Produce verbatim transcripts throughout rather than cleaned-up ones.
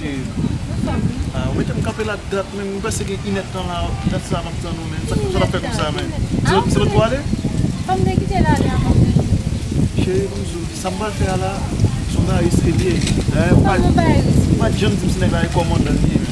Ansanm. Ah, ou mete m kanpe la dat, men m panse gen inèdtan la, dat sa m ap tann ou, men. Sa, sa w ap fè konsa, men? Se lòt, se lòt bò ale? Fò m te kite l ale avan. Cheri, m di w, sa m pral fè a la, se yon bagay serye. Dayè, ou pa, ou pa janm di m si nèg la e kòmandan li ye, men.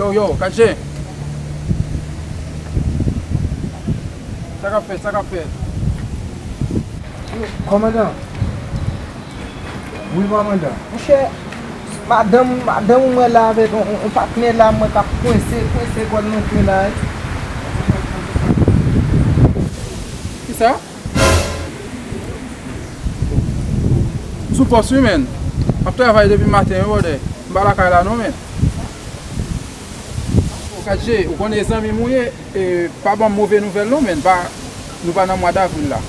Yo, yo, Kadje. Sa k ap fèt, sa k ap fèt? Kòmandan. Wi, kòmandan. Monchè, madanm, madanm ou mwen la avèk on, on, on patnè la, mwen k ap kwense, kwense kò l nan kè la. Kisa? Sou pòs wi, menn. M ap travay depi maten wi, brother. M pa lakay la non, menn. Kadje, ou konnen zanmi m ou ye, e, pa ban m move nouvèl non, menn. Pa, nou pa nan mwa davril la.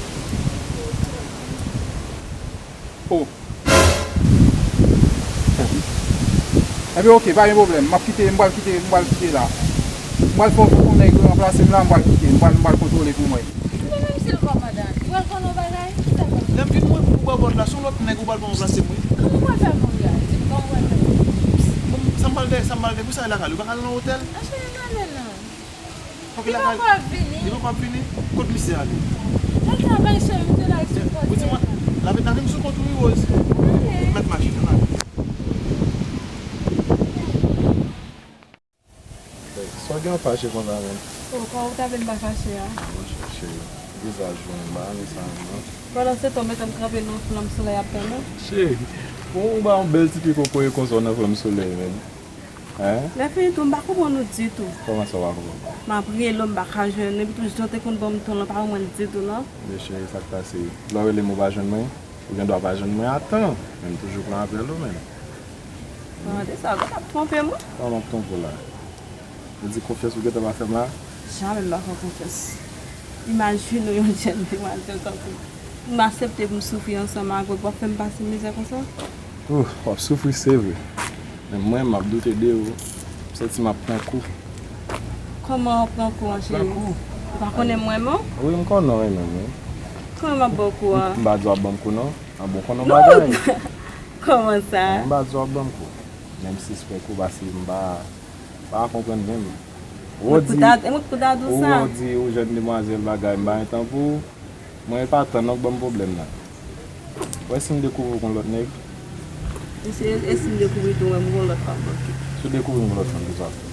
Oh. Ebyen, oke, pa gen pwoblèm. M ap kite, m pral kite, m pral kite la. M pral fè yon nèg ranplase m la, m pral kite. M pral, m pral kontwole pou mwen. Men menm si l kòmandan, li pral konn yon bagay, ki sa l pral fè? Lè m vin mwen pou bò pòt la, se yon lòt nèg ou pral pran ranplase m, wi. Kòman w pral fè m yon bagay? Di m kòman w pral fè? Bon, sa m pral dèyè, sa m pral dèyè, pou sa e lakay li, ou pa ka al nan otèl? Anchè, n ale non. Fòk li lakay li. Li poko ap vini. Li poko ap vini? Kot misye ale? L al travay, cheri, m te la sou pòs. Ou di mwen, l ap vin sou kont ou, wi, Rose. Mèt mache, ann ale. Sa w gen w fache konsa menm? Oh, kòman w ta vle m pa fache a? Monchè, cheri, vizaj ou menm, m pa renmen sa menm non. Pandan se tan, w mete m kanpe nan yon flanm solèy ap tann ou. Cheri, bon, ou ba yon bèl ti pye kokoye konsa w nan flanm solèy menm. Hein? Lè fini tou, m pa konprann ou ditou. Kòman sa w pa konprann? M ap rele w, m pa ka jwenn ou, epi tou jan w te konn ban m ton lan, pa ban mwen l ditou non. Men cheri, sa k pase? Lè w rele m ou pa jwenn mwen? Ou gen dwa pa jwenn mwen a tan, men m toujou pran apèl ou menm. Bon, de sa, ou t ap twonpe m wi. Kòman m ap twonpe w la? Ou di konfyans ou gentan pa fè m la? Jamè m pa fè w konfyans. Imajine w yon jèn demwazèl tankou m. M aksepte pou m soufri ansanm avè w, w ap fè m pase mizè konsa? Ouh, w ap soufri se vre. Men mwen, m ap doute de ou. M santi m ap pran kou. Kòman w pran kou an, cheri? Pran kou. Ou pa konnen m renmen w? Wi, m konnen w renmen m wi. Kòman m ap ba w kou a? M pa di w ap ban m kou non. An bon, konnen yon bagay. Kòman sa? M pa di w ap ban m kou. Menm si se fè kou, paske m pa, pa konprann menm. Ou di, ou di ou jèn demwazèl bagay, m pa gen tan pou ou. Mwen e pa tan non k ban m pwoblèm nan. Ou wè si m dekouvri w kon lòt nèg? E si, e si m dekouvri tou, mwen m kon lòt fanm, oke. Si w dekouvri m kon lòt fanm, kisa w ap fè?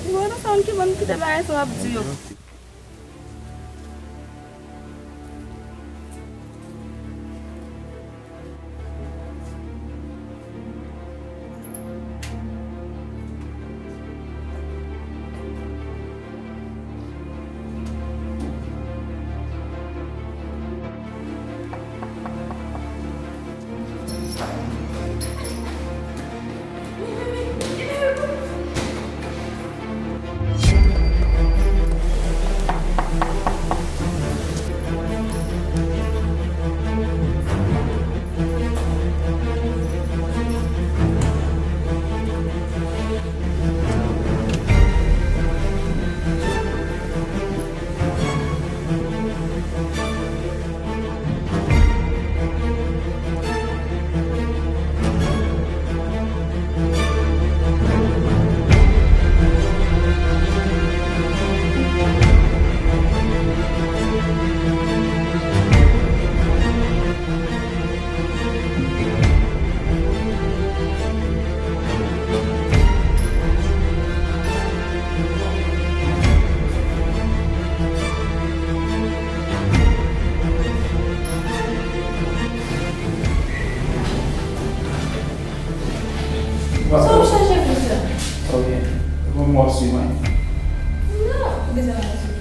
Bon, nan sa, m ki ban m kite bagay sa w ap di yo. Sa w chache pou sa? Ok. Bon, m ap swiv mwen. Non, ou bezwen al swiv.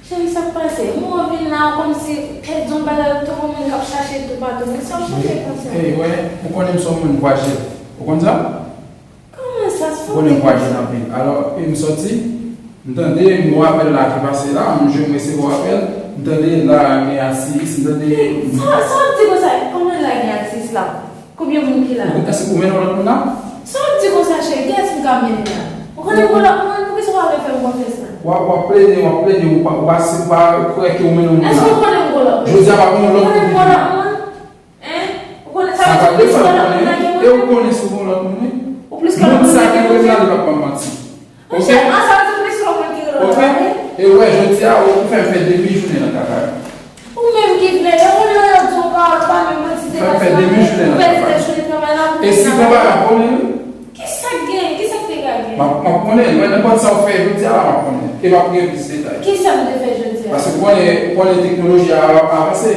Cheri, sa k pase? Mwen vin la kòmsi pèdi yon bagay, ou tankou moun k ap chache toupatou. Men sa w chache konsa? Ey, wè, ou konnen m se yon moun vwajè. Ou konn sa? Kòman sa? Ou konnen m vwajè anpil. Alò, e m sòti, M tande mo apèl la ki pase la, m jwenn resevwa apèl, m tande la gen atis, m tande. Sa, sa w ap di konsa? Kòman la gen atis la? Konbyen moun ki la? Èske ou mennen yon lòt moun la? Sa w ap di konsa, cheri? Kiyès m ka mennen la? Ou konnen m gon lòt moun? Poukisa w pa vle fè m konfyans la? W ap, w ap plede, w ap plede, ou pa, ou pa, se pa kwè ke ou mennen yon moun la. Èske ou konnen m gon lòt moun? Jodi a, pa gen yon lòt moun ki vini. Hein? Ou konnen sa vle di plis ke lòt moun nan gen mwen? E ou konnen si w gon lòt moun, wi. Ou plis ke lòt moun nan gen mwen? Moun sa ki vle m la, li p ap ban m manti. Monchè, an sa vle di plis ke lòt moun ki gen lòt moun, wi. E wè, jodi a, ou fè m fè demi jounen nan kaka yo. Ou menm ki vle, e ou lè yo di w pawòl, ou pa menm manti de baz la. Ou pèdi de jounen travay la pou. E si konpa la konnen, wi. Kisa k gen? Kisa k te ka gen? M ap, m ap konnen, mwen, nenpòt sa w fè jodi a la, m ap konnen. E m ap gen plis detay. Kisa m te fè jodi a? Paske ou konnen, ou konnen teknoloji a ap avanse.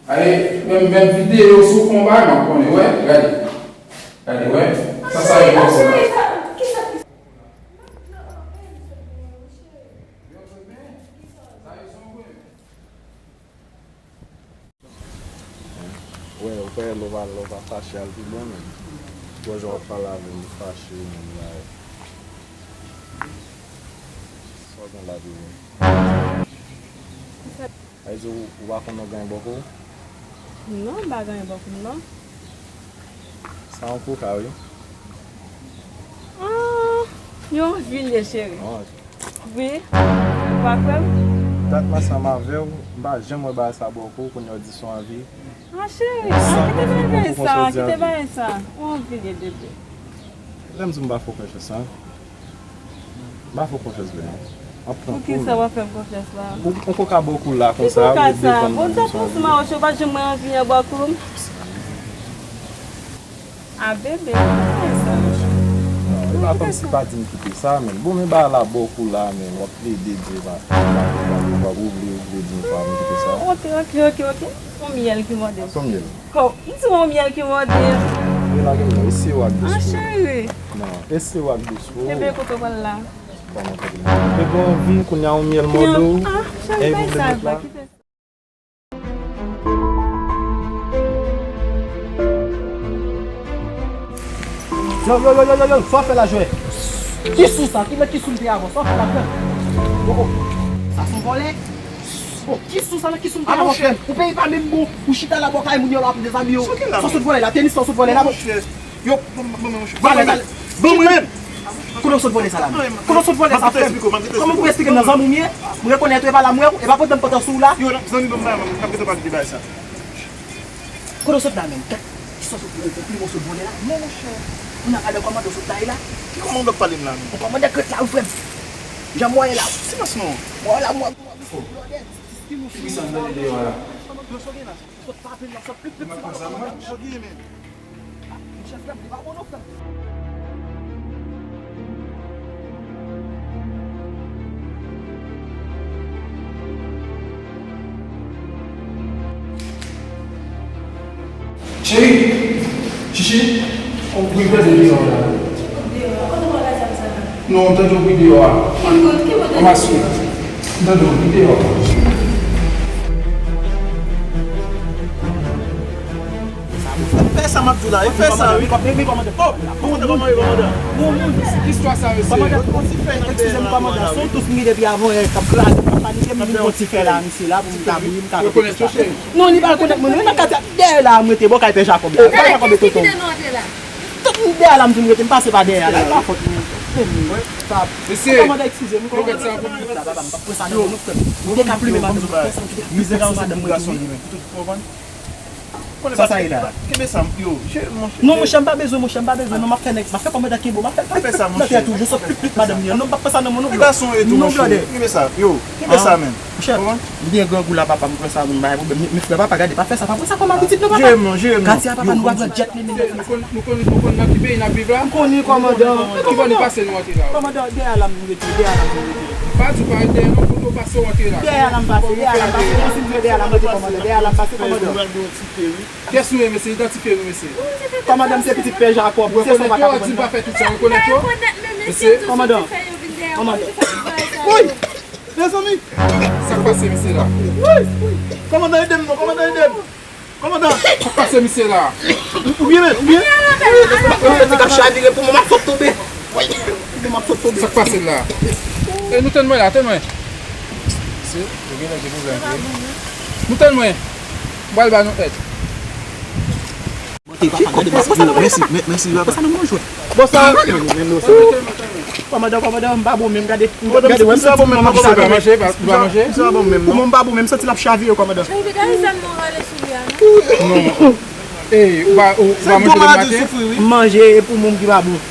Ay, menm, menm videyo, si w fè yon bagay, m ap konnen, wè, gade. Gade, wè. Sa, sa e bon, sa. Kisa ki Wè, ou pa lè w pa, lè w pa fache al pi bon, men. Gwo jan w ap pale avè m, ou fache, men la. Sa w gen la, bebe? Sa vle di ou, ou pa konn ou gen bòkò? Non, m pa gen bòkò, non. Sa yon koka, wi. Ah, yon vilye, cheri. Ah, wi. Ou pa kwè m? Dat m ansanm avè w, m pa janm wè bagay sa bòkò, kounye a w di se yon anvi. Ah, cheri, ah, kite bagay sa, kite bagay sa. Ou anvi de bebe. Lè m di m pa fè w konfyans la. M pa fè w konfyans vre, non. M ap pran kou. Poukisa w ap fè m konfyans la? Ou, ou koka bòkò la konsa, ou devan m. Bon, m t ap pran sou mawoche, ou pa janm wè anvi an bòkò. A bebe, kite sa. Non, e pa kòmsi pa di m kite sa, men. Bon, men bagay la bòkò la, men. W ap plede di, pa, pa, pa, pa, ou vle, ou vle di m pa, men kite sa. Ok, ok, ok, ok. Yon myèl ki mòde m. Son myèl. Kò, m di yon myèl ki mòde m. E lage m non, e siwo ak dous pou ou. Ah, cheri. Non, e siwo ak dous pou ou. Ebyen, kote w pral la? Kòman kote m? E bon, vin kounye a yon myèl mòde w. Ah, cheri, bay sa, kite sa. Yo, yo, yo, yo, yo, yo, sa w fè la, jwè? Ki sou sa? Ki, ki sou m te avan? Sa w fè la, frè m? Oh, oh. Sa se yon vòlè? Oh, ki sou sa, nan ki sou m te avan, frè m? Ou peyi pa menm bon. Ou chita la bò kay moun yo la, ap dezami yo. Sa w sot vòlè la? Tenis sa w sot vòlè la? Yo, ban mwen, monchè. Vòlè sa. Ban mwen menm. Kote w sot vòlè sa la menm? Kote w sot vòlè sa, frè m? Kòman pou eksplike m nan zanmi w m ye? M rekonèt ou, e pa la m wè w, e pa pandan m pantan sou w la. Yo, zanmi, ban m bagay mwen, n ap gentan pale de bagay sa. Kote w sot la menm? Kèt, ki sòs ou pran pou pli w sot vòlè la? Non, monchè. Ou nan gade kòmandè w sot la e la? Ki kòmandè w ap pale m la menm? Yon kòmandè krèt la, wi, frè m. Jan m wè w ye la. Silans non. Mwen la, mwen, mwen, mwen, blòdè. Ki sa m tande deyò a la? Sot pa vin nan, sot pip, pip, sot pa vin nan. Monchè, frè m, li pa bon non, frè m. Cheri, Chichi, yon bri tande deyò a la. Non, m tande yon bri deyò a. Ki bri? Ki bri? Ann maske. M tande yon bri deyò a. Fè sa m ap di w la, e fè sa, wi. Oh, kòmandan, kòmandan, kòmandan. Kòmandan, kòmandan, kòmandan. Kòmandan, kòmandan, se yon tous m gen depi avan yè k ap kraze m, k ap panike m, m vin fè yon ti fè la, misye la, pou m ka bouyi, m ka fè tout sa. Non, li pa rekonèt mwen, non, li nan katye a, dèyè la, m rete, bò kay Pè Jakòb la. Pè Jakòb e tonton. Tout moun dèyè la, m di m rete, m pase pa dèyè a la, e pa fòt mwen. Mesye, kòmandan, eskize m, kòmandan, sa, papa, m p ap pran sa nan men nou, frè m. M te ka plimen madanm, m p ap pran sa, m te ka pran sa nan men nou. Sa, sa ye la? Kenbe sa, yo, je, monchè. Non, monchè, m pa bezwen, monchè, m pa bezwen. Non, m ap fè nèg, m ap fè kòmandan kenbe w, m ap fè pip, pip, pip nan tèt ou, je sot pip, pip, madanm li an. Non, m p ap fè sa nan men w non, blòdè. Ti gason e tou, monchè. Kenbe sa, yo. Kenbe sa, menm. Monchè, m byen grangou la, papa, m pran sa, m bay pwoblèm. Men, men frè, papa, gade, pa fè sa, pa pran sa kòm abitid non, papa. Jere m non, jere m non. Katye a, papa, nou pa pran djèt li menm. Nou konn, nou konn nan ki peyi n ap viv la? M konnen, kòmandan. Kòmandan, dèyè la m rete, dèyè la m rete. Pa di w pa ret dèyè non, kote w pase w antre la. Dèyè la m pase, dèyè la m pase, non, si m jwe dèyè la m rete, kòmandan, dèyè la m pase, kòmandan. Kiyès nou ye, mesye? Idantifye nou, mesye. Kòmandan, m se pitit Pè Jakòb. Rekonèt yo, di n pa fè tout sa, rekonèt yo. Mesye. Kòmandan. Kòmandan. Woy! Mezanmi! Sa k pase, mesye la? Woy! Kòmandan, ede m non, kòmandan, ede m. Kòmandan! Sa k pase, mesye la? Ou byen, men? Ou byen? Ou byen? Ou byen? Ou byen? Ou byen? Ou byen? Ou byen? Sa k pase la? E nou tann mwen la, tann mwen. Se, yo gen lè gen pwoblèm vre. Nou tann mwen. M pral ba nou èd. Mèsi, mèsi, mèsi, papa. Sa nou manjwe. Bon, sa. Kòmandan, kòmandan, m pa bon menm, gade. Gade, wè, m santi bon menm, m ap chave. Ou pa manje, ou pa manje? Kòmandan, m pa bon menm, m santi l ap chavire, kòmandan. Baby, gade zam nan rale sou li a, non? Non. Ey, ou pa, ou, ou pa manje depi maten? M manje, e pou moun ki pa bon.